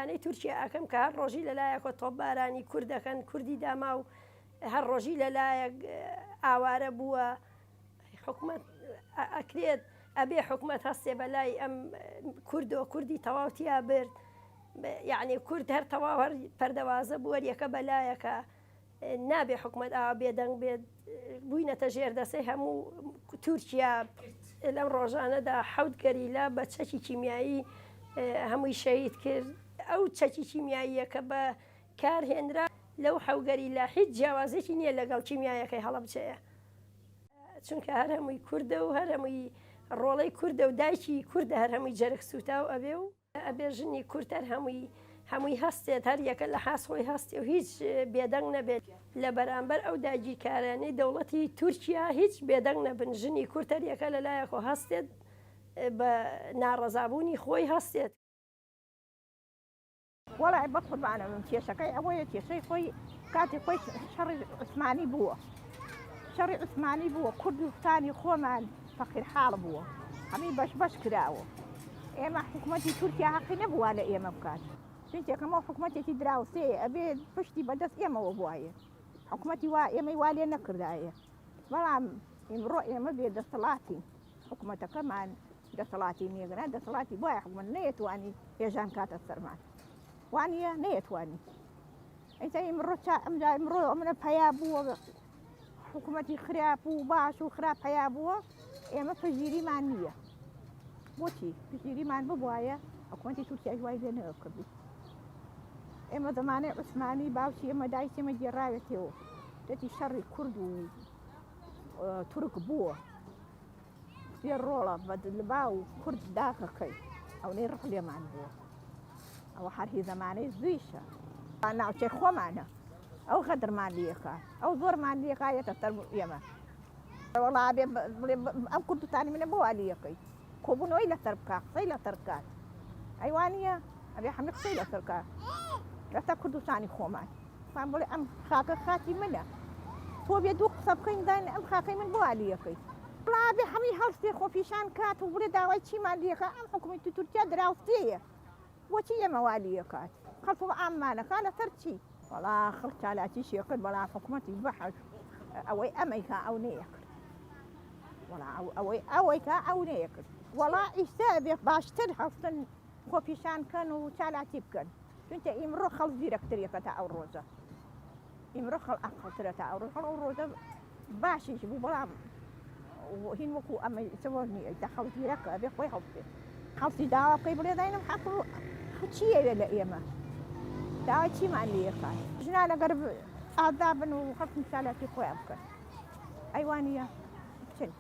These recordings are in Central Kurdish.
داگیرکارانەی تورکیا ئەکەم کە هەر ڕۆژی لەلایەکەوە تۆپبارانی کورد دەکەن، کوردی داماو هەر ڕۆژی لەلایەک ئاوارە بووە، حکومەت ئەکرێت ئەبێ حکومەت هەستێ بەلای ئەم کوردۆ کوردی تەواو تیا برد یعنی کورد هەر تەواو هەر پەردەوازە بووە یەکە بەلایەکە نابێ حکومەت ئاوا بێدەنگ بێت بووینەتە ژێردەسەی هەموو تورکیا. لەم ڕۆژانەدا حەوت گەریلا بە چەکی کیمیایی هەمووی شەهید کرد. ئەو چەکی کیمیاییە کە بە کار هێنرا لەو حەو گەریلا هیچ جیاوازێکی نییە لەگەڵ کیمیایەکەی هەڵەبجەیە. چونکە هەر هەمووی کوردە و هەر هەمووی ڕۆڵەی کوردە و دایکی کوردە هەر هەمووی جەرگ سووتاو ئەبێ و. ئەبێ ژنی کورد هەر هەمووی هەمووی هەستێت هەر یەکە لە حاس خۆی هەستێ و هیچ بێدەنگ نەبێت لە بەرامبەر ئەو داگیرکارانەی دەوڵەتی تورکیا هیچ بێدەنگ نەبن ژنی کورد هەر یەکە لە لایەکۆ هەستێت بە ناڕەزابوونی خۆی هەستێت. وەڵای بەقوربانە بم کێشەکەی ئەوەیە کێشەی خۆی کاتی خۆی شەڕی عوسمانی بووە شەڕی عوسمانی بووە کوردستانی خۆمان فەقیر حاڵ بووە هەمی بەش بەش کراوە ئێمە حکوومەتی تورکیا حەقی نەبووە لە ئێمە بکات چونکێکەمە حکوومەتێکی دراوسێ ئەبێ پشتی بەدەست ئێمەوە بواە حکوومەتی وا ئێمەی وا لێ نەکردایە بەڵام ئیمڕۆ ئێمە بێ دەسەڵاتین حکوومەتەکەمان دەسەڵاتی نییە گەنا دەسەڵاتی بوایە حکومەت نەیەتوانی هێژان کاتە سەرمان وانە نەیەتوانی ئیسا ئیمڕۆ چا ئەمجا ئیمڕۆ ئەمنە پەیا بووە حکوومەتی خراپ و باش و خراپ پەیا بووە ئێمە پەژیریمان نییە بۆچی پشگیریمان ببوایە حکوومەتی تورکیاش وای لێ نەکردی ئێمە زمانەی عوسمانی باوکی ئێمە دایکی ئێمە گێڕاوێتەوە دەتی شەڕی کورد و تورک بووە سێ ڕۆڵە بە لباو کورد داخەکەی ئەونەی ڕق لێمان بووە ئەوە هەر هی زەمانەی زوویشە ناوچەی خۆمانە ئەو غەدرمان لێکا ئەو زۆرمان لێکا یەتە سەر ئێمە وەڵا بێ بڵێ ئەم کوردستانی منە بۆ والیەکەی کۆبوونەوەی لەسەر بکا قسەی لەسەر بکات ئەیوانە ئەبێ هەمی قسەی لەسەر بکات لەسەر کوردستانی خۆمان فام بڵێ ئەم خاکە خاکی منە تۆ بێ دوو قسە بکەین داین ئەم خاکەی من بۆ عالیەکەی وڵا بێ هەمی هەڵسێ خۆپیشان کات و بڵێ داوای چیمان لێکا ئەم حکومەتی تورکیا دراوسێیە بۆچی ئێمە وا لێکات خەڵک و عاممانەکە لەسەر چی وەڵا خەڵک چالاکیشی کرد بەڵام حکومەتی بەحەش ئەوەی ئەمەیکا ئەو نەیەکرد وەڵا ئەوەی ئەوەیکا ئەو نەیەکرد وەڵا ئیستا بێ باشتر هەڵسن خۆپیشان کەن و چالاکی بکەن چونکە ئیمڕۆ خەڵک زیرەکتریەکە تا ئەو ڕۆژە ئیمڕۆ خەڵ ئەقڵترە تا ئەو ڕۆژ ئەو ڕۆژە باشیش بوو بەڵام هین وەکو ئەمە چەوە نییە تا خەڵک زیرەکە ئەبێ خۆی هەڵسێ خەڵکی داوا بکەی بڵێ داینم حەق چی ئەوێ لە ئێمە داوای چیمان لێکات ژنان ئەگەر ئازا بن و خەڵکی چالاکی خۆیان بکەن ئەیوانە بچن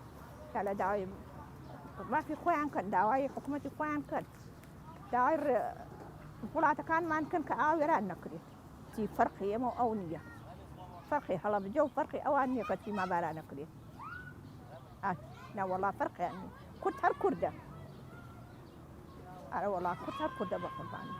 چالا داوای مافی خۆیان کەن داوای حکوومەتی خۆیان کەن داوای وڵاتەکانمان کەن کە ئاوا وێران نەکرێت چی فەرقی ئێمە و ئەو نییە فەرقی هەڵەبجە و فەرقی ئەوان نییە کە چیما باران نەکرێت نەوەڵا فەرقیان نییە کورد هەر کوردە ئەرە وەڵا کورد هەر کوردە بە قوربانی.